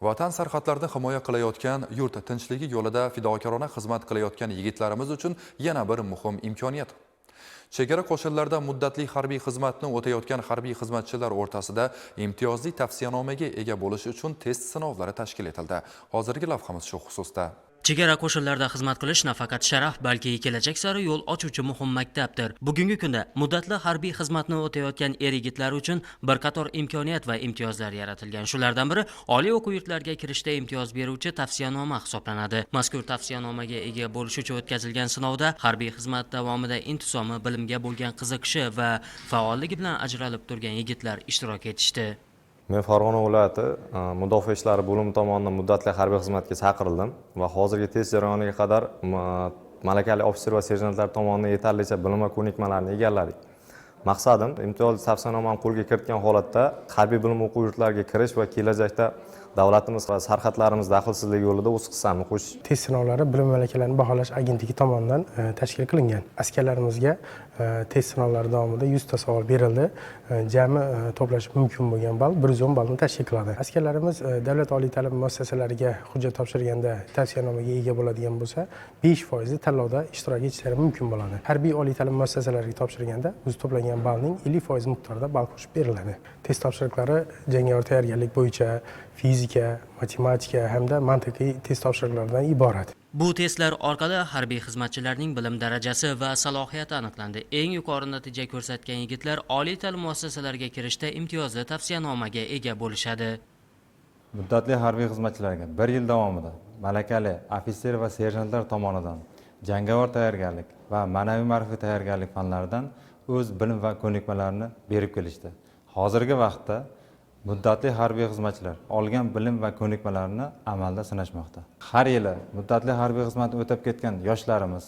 Vatan sarhadlarini himoya qilayotgan, yurt tinchligi yo'lida fidokorona xizmat qilayotgan yigitlarimiz uchun yana bir muhim imkoniyat. Chegara qo'shinlarida muddatli harbiy xizmatni o'tayotgan harbiy xizmatchilar o'rtasida imtiyozli tavsiyanomaga ega bo'lish uchun test sinovlari tashkil etildi. Hozirgi lavhamiz shu xususda. Chegara qo'shinlarida xizmat qilish nafaqat sharaf, balki kelajak sari yo'l ochuvchi muhim maktabdir. Bugungi kunda muddatli harbiy xizmatni o'tayotgan er yigitlar uchun bir qator imkoniyat va imtiyozlar yaratilgan. Shulardan biri oliy o'quv yurtlariga kirishda imtiyoz beruvchi tavsiyanoma hisoblanadi. Mazkur tavsiyanomaga ega bo'lish uchun o'tkazilgan sinovda harbiy xizmat davomida intizomi, bilimga bo'lgan qiziqishi va faolligi bilan ajralib turgan yigitlar ishtirok etishdi. Men Farg'ona viloyati mudofaa ishlari bo'limi tomonidan muddatli harbiy xizmatga chaqirildim va hozirgi test jarayoniga qadar malakali ofitser va serjantlar tomonidan yetarlicha bilim va ko'nikmalarni egalladik. Maqsadim imtiyozli tavsiyanomani qo'lga kiritgan holatda harbiy bilim o'quv yurtlariga kirish va kelajakda davlatimiz va sarhadlarimiz daxlsizligi yo'lida o'z hissamni qo'shish. Test sinovlari Bilim va malakalarni baholash agentligi tomonidan tashkil qilingan. Askarlarimizga test sinovlari davomida 100 ta savol berildi. Jami to'plash mumkin bo'lgan ball 110 ballni tashkil qiladi. Askarlarimiz davlat oliy ta'lim muassasalariga hujjat topshirganda tavsiyanomaga ega bo'ladigan bo'lsa, 5 foizli tanlovda ishtirok etishlari mumkin bo'ladi. Harbiy oliy ta'lim muassasalariga topshirganda o'zi to'plangan ballning 50 foiz miqdorida ball qo'shib beriladi. Test topshiriqlari jangovar tayyorgarlik bo'yicha fizika, matematika hamda mantiqiy test topshiriqlaridan iborat. Bu testlar orqali harbiy xizmatchilarning bilim darajasi va salohiyati aniqlandi. Eng yuqori natija ko'rsatgan yigitlar oliy ta'lim muassasalariga kirishda imtiyozli tavsiyanomaga ega bo'lishadi. Muddatli harbiy xizmatchilarga bir yil davomida malakali ofitser va serjantlar tomonidan jangovar tayyorgarlik va ma'naviy ma'rifiy tayyorgarlik fanlaridan o'z bilim va ko'nikmalarini berib kelishdi. Hozirgi vaqtda muddatli harbiy xizmatchilar olgan bilim va ko'nikmalarini amalda sinashmoqda. Har yili muddatli harbiy xizmatni o'tab ketgan yoshlarimiz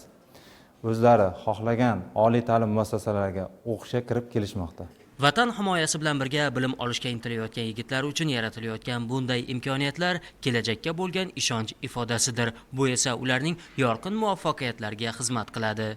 o'zlari xohlagan oliy ta'lim muassasalariga o'qishga kirib kelishmoqda. Vatan himoyasi bilan birga bilim olishga intilayotgan yigitlar uchun yaratilayotgan bunday imkoniyatlar kelajakka bo'lgan ishonch ifodasidir. Bu esa ularning yorqin muvaffaqiyatlarga xizmat qiladi.